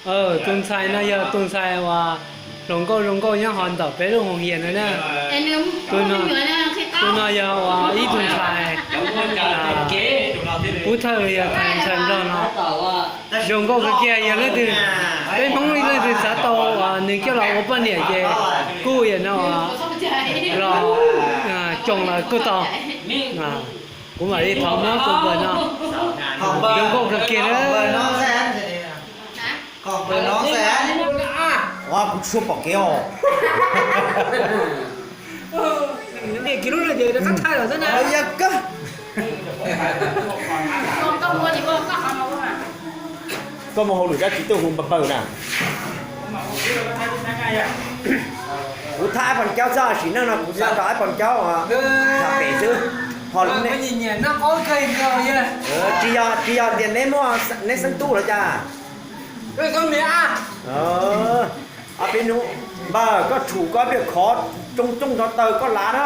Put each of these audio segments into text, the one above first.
Tus ntxhais no yog tus ntxhais uas hluas nkauj zoo nkauj nyob hauv ntawm peb lub hoo hias no na. Tus no yog uas ib tug ntxhais pub thawj, yog tus ntxhais nplog no. Zoo nkauj kawg kiag, yog leej twg, peb Hmoob leej twg xav tau uas nws coj los ua poj niam ces kuj yam no los xoo los kuj tau. Kuv mam li thov muab tus npawg no. Zoo nkauj kawg kiag na. Kuv tsis pom kev os. Koj mus hauj lwm dab tsi tuaj hu npawg npawg na? Kuv thaj aib pos caub xwb, sim neej no kuv xav tau aib pos caub tham pem xwb. Ho tsis yog tias neb muaj neb xeeb tub los cas? Ob peb hnub npawg, koj tshum koj pia khov tsoo tsoo nrov taw koj lav na.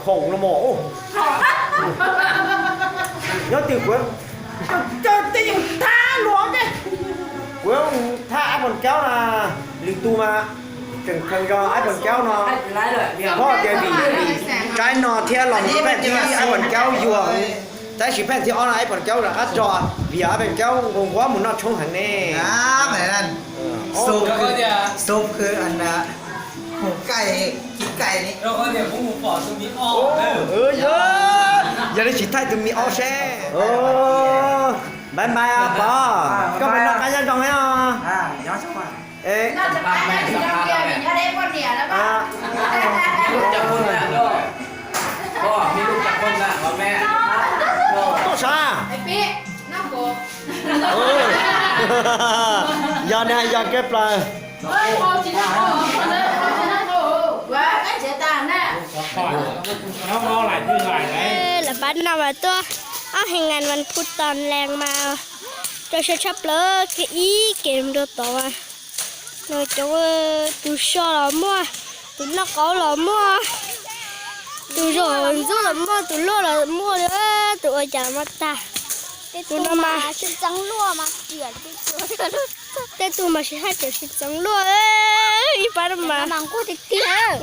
Khoom los mas. Nyob twg kuv caw tej yus thab luag ne. Kuv thaj aib pos caub na, lwm tus mas tseem kheev zog aib pos caub no. Pom tias vim tsaib no thiab los pheej thib aib pos caub yuag, tab sis pheej thib ob no aib pos caub rov qab tso, vim aib pos caub nquag nquag mus noj tshoob heev ne. Yog li tsis thaij tus me ob seb. Npais npais pog, koj mus noj qab nyob zoo os. Tuaj sav? Yog na, yog kev plaws. Lawv pab no mas tuaj ob hais nkas vas phuv tos lees mas rau siab tshaj plaws, kiag ib ke mus rau tod mas no cov, tus so los muaj, tus noj qaub los muaj, tus zom ntxuab los muaj, tus luaj los muaj li, tus ua cas los muaj tag. Tus no mas tej tug mas tsis haj tseem sib txeev luaj, ib pab no mas nquag tiag tiag.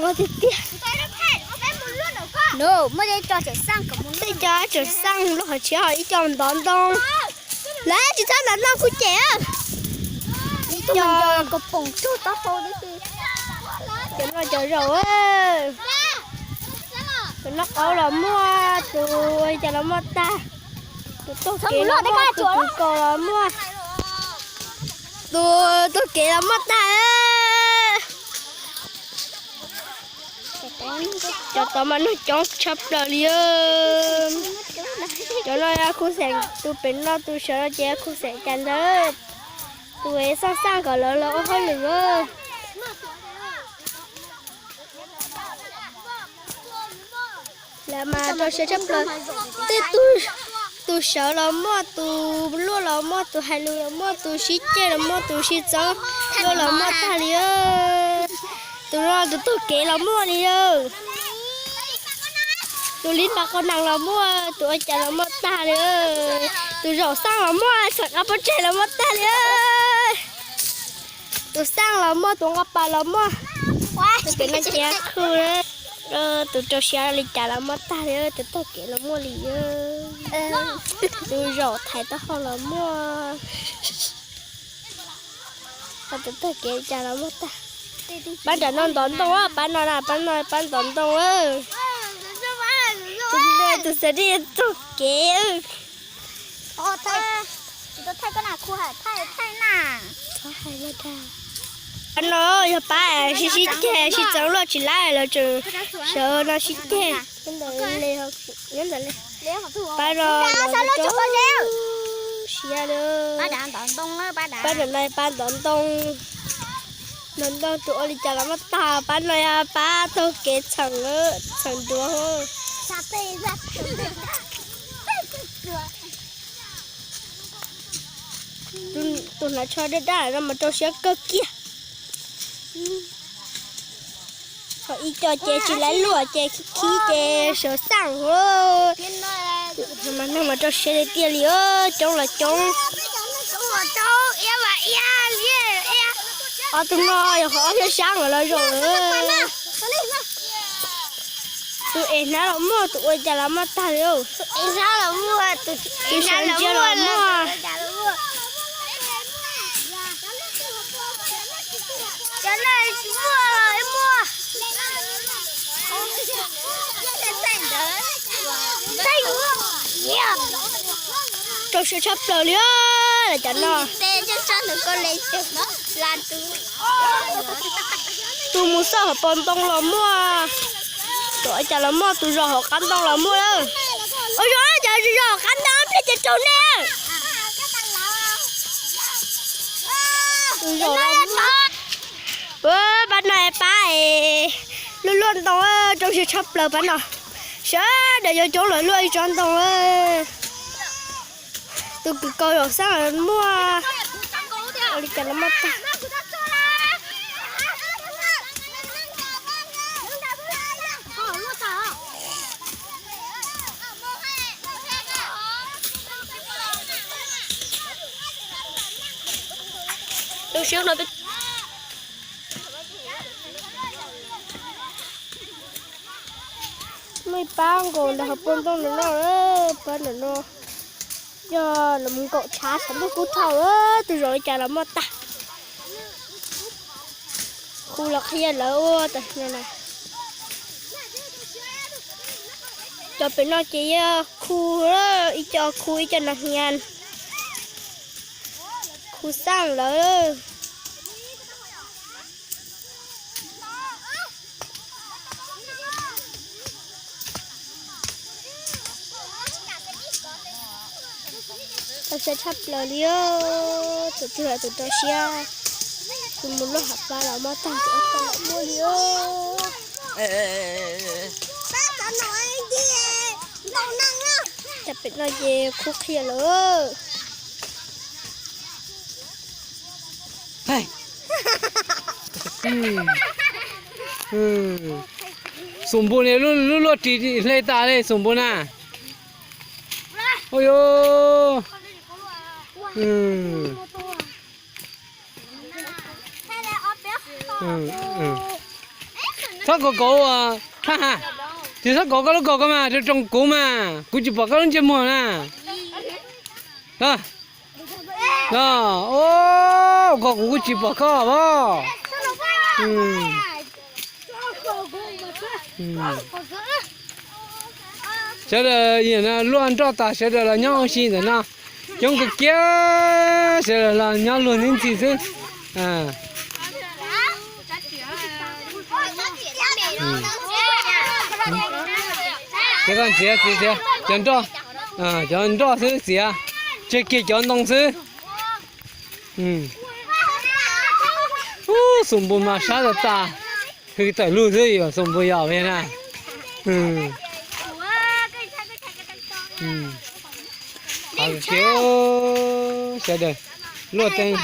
Tej co tseem xaj luaj hov tshiab, ho ib co ntov ntoo. Lawv tsis txhob ntov ntoo kuv cem. Cov no cov zaum, tus noj qaub los muaj, tus ua li cas los muaj tag. Tus taug kev los muaj, tus kwv kaus los muaj, tus taug kev los muaj tag. Cov tod mas nog coob tshaj plaws li. Cov no yog kuv xeem, tus pem no tus sawv no ces yog kuv xeem cas ntawd. Tus xaj xaj kom lawv los ua hauj lwm. Lawv mas rau siab tshaj plaws. Tej tus sawv los muaj, tus luaj los muaj, tus hais lus los muaj, tus sib ceg los muaj, tus sib txeev luaj los muaj tag li. Tus no tus taug kev los muaj li. Tus li npa qau nees los muaj, tus ua cas los muaj tag li. Tus zaum xaj los muaj, xeem qab pob tseg los muaj tag li. Tus xaj los muaj, tus nqa pas los muaj. Tus pem no ces khuj, tus rau siab li cas los muaj tag li, tus taug kev los muaj li. Tus zaum thaiv taub hau los muaj. Tus taug kev li cas los muaj tag. Pab nram no ntov ntoo, pab no na, pab no pab ntov ntoo. Tus xav li taug kev. Pab no yog pab sib sib ceg, sib txeev luaj tsis laib, lawv tseem sawv no sib ceg. Pab no, siab, pab nram no pab ntov ntoo. Ntov ntoo tus ua li cas los muaj tag, pab no yog pab taug kev txheem, txheem duav. Tus hnav tsho daj daj no mas rau siab kawg kiag. Ho ib co ces tsis laib luaj ces khib ces sawv xaj. Mas neeg mas rau siab tiag tiag li, coob los coob. Ob tug no yog qhov ob peb sab nkawd los zaum lawm. Tus ev hnab los muaj, tus ua cas los muaj tag li. Tus sawv ntsia los muaj. Rau siab tshaj plaws li os cov no. Tus mus xauj hauv paus ntoo los muaj, tus ua cas los muaj, tus zaum hauv qab ntoo los muaj lawm. Ua zoo cov zaum hauv qab ntoo pliag ces raug nej. Tus zaum los muaj. Pab no pab es luaj luaj ntoo, rau siab tshaj plaws pab no. Sawv daws coob coob los luaj ib tsob ntoo. Tus kws kaus zaum xab muaj, ua li cas los muaj tag. Muaj ib pab nkaus ntawm hauv paus ntoo ntawm no, pab ntawm no yog los mus nkaum tshav, tshav ntuj kub dhau, tus zaum li cas los muaj tag. Khu los qhia lawv ua tas no na. Cov pem no ces yog khu, ib co khu ib co nas hias, khu xaj lawm. Rau siab tshaj plaws li os, tus twg los tus rau siab. Tus mus luaj hauv paus los muaj tag, tus ua cas los muaj li os. Cov pem no ces khu qhia lawm. Xum npus ne, lub luaj ris hle tas li xum npus na. Ua yuav txhob kauv kauv, tsis txhob kauv koj lub kaus ko mas, rau rau kuv mas, kuv tsis pom koj lub ntsej muag na. Koj kuv kuj tsis pom koj os. Sawv daws luaj nroj tas sawv daws los nyob ua si ntawm no. Coob kawg kiag, sawv daws los nyob luag ntxhi ntxhi xwb. Cov nroj, cov nroj xwb txiav, tseg kiag cov ntoo xwb. Ub, xum npus mas sab tas tas, hws tawm lug xwb yom, xum npus yom na. Qhov kiag sawv daws luaj teeb.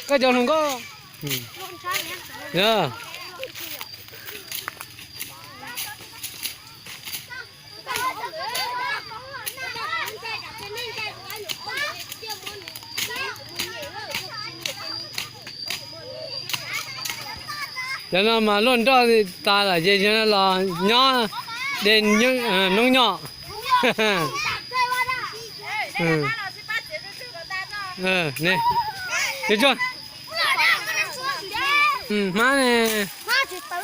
Koj cov hluas nkauj. Cov no mas luaj nroj tas lawm ces los nyob de noob nyom. Hmab ne,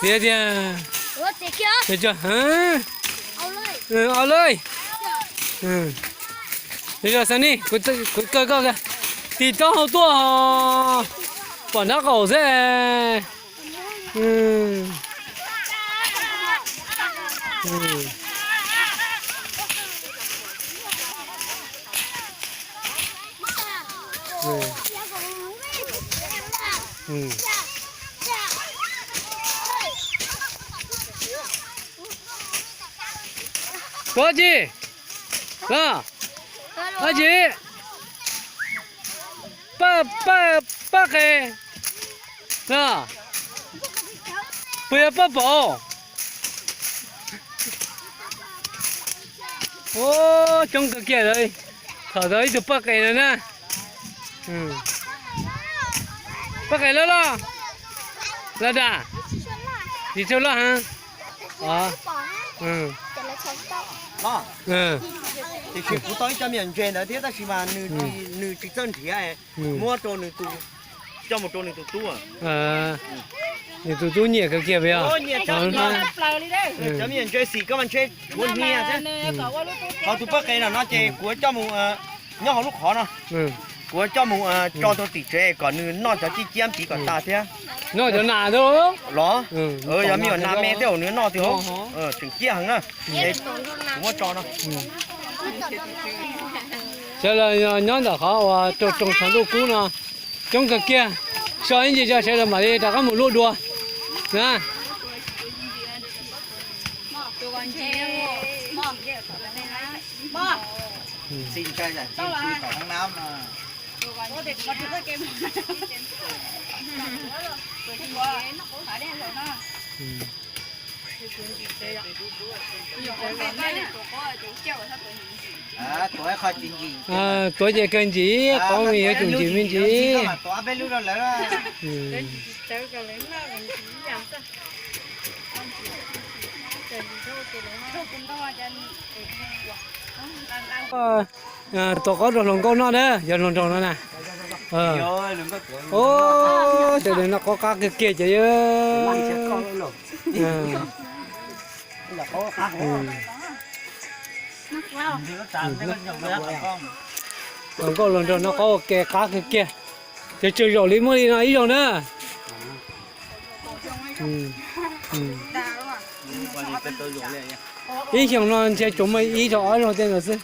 txiav tiag. Au lawm. Yog xav ni, kuv kaw koj, tig taub hau tuaj, pom nraub qaum xwb. Koj tsi, koj tsi, paj, paj, paj qe, puas yog paj paum? Ub, coob kawg kiag lawm. Thaum tau ib tug poj qe lawm na. Poj qe loj loj. Loj dam. Tsis tshua loj heev. Tiam sis kuv tau ib co me nyuam ntses ntawd thiab tab sis mas nws tsis txawj nrhiav, muab rau nws tus, coj mus rau nws tus tub. Nws tus tub nyiam kawg kiag puas yog? Cov me nyuam ntses xim koj mas ntshe tshuav hnia thiab. Ho tus poj qe no no ces kuv coj mus nyob hauv lub qhov no, kuv coj mus tso rau tim tsev kom nws noj cov ciab ciab piv kom tas thiab. Noj cov nas los? Yog me nyuam nas me tej zaum nws noj tiag, tseem ciab heev na. Kuv muab tso no. Sawv daws nyob ntawm qhov uas rau rooj tshav ntuj kub no coob kawg kiag. So ib ntsis tso sawv daws mam li rov qab mus luaj dua na. Tuav ces kawg ntsim, qhov me yuav tsum ntsim me ntsis. Tuav qaub rau hluas nkauj noj na, yog hluas nraug no na. Sawv daws noj qaub qab kawg kiag cov yawg. Hluas nkauj hluas nraug noj qaub ua ke qab kawg kiag. Ces tsawg zaum li muaj li no ib zaug na. Ib xyoos no ntshe tsuas muaj ib zaug ob zaug tej ntawd xwb.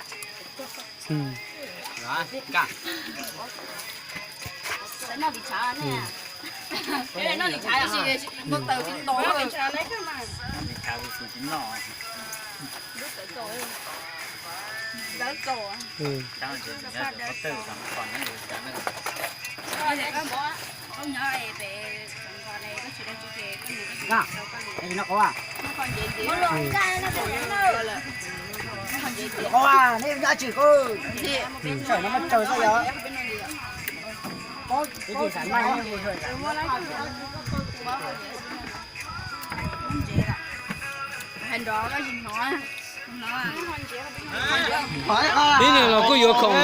Tib neeg los kuj yuav khoom,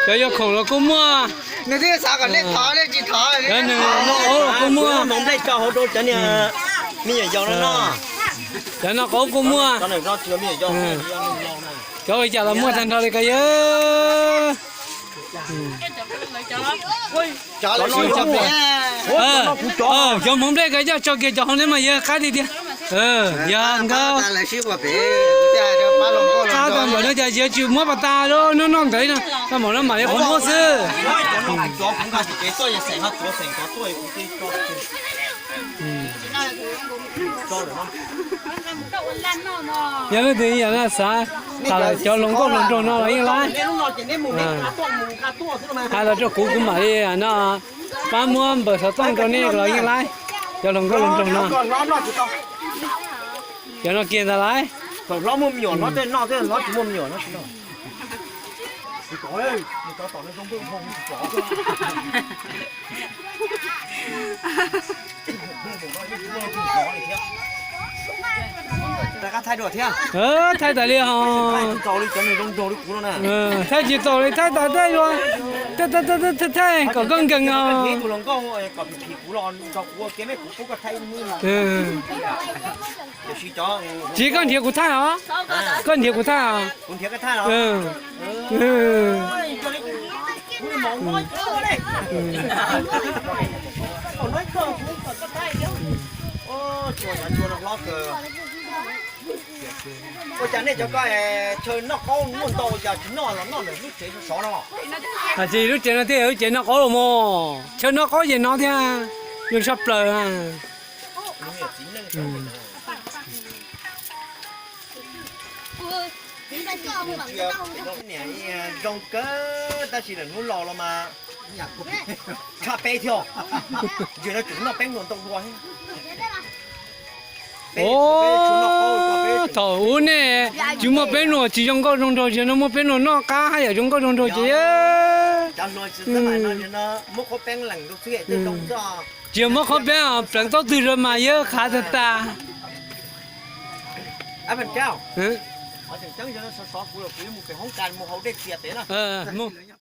cov yuav khoom los kuj muaj. Cov nws noj qaub los kuj muaj. Cov noj qaub kuj muaj. Cov ua cas los muaj tag nrho li ko yawg. Cov hmoov nplej ko coj tso kiag cov hauv neb mas yawg qab tiag tiag. Yog nkawd qab tag npaum no cas yuav tsis muab pas tas rau noj noj ntawd no, tag npaum no mam li qhov muab xwb. Yog leej twg yam no xav tham cov hluas nkauj hluas nraug no los yeej laib. Hais los rau kuv, kuv mam li no pab muab npawb xov tooj rau nej los yeej laib. Cov hluas nkauj hluas nraug no, cov no kiag ntag lauj. Thaij tas li os. Thaij tsis tau li, thaij tas tej, thaij kom koj nkees os. Tsis, koj nrhiav kuv thaij os. Koj nrhiav kuv thaij os. Ua cas nej cov ko chaw noj qaub muaj ntau ua cas tsis noj los noj ntawm lub tsev sov no? Hais tias lub tsev no thiaj yog lub tsev noj qaub los mas, chaw noj qaub ces no thiab, zoo tshaj plaws. Zoo kawg tab sis lawm hnub los los mas tshaj peb thiab. Ntses no tseem noj peb hluas ntau dua thiab. Peb tsuas noj qaub, peb Thaum ub nej tsis muaj peb nuam tsis zoo nkauj zoo nraug, tiam no muaj peb nuam noj qab haj yam zoo nkauj zoo nraug ces. Tsis muab qhob peeb pleev tau twg los mas yawg qhav tag tas. Mus.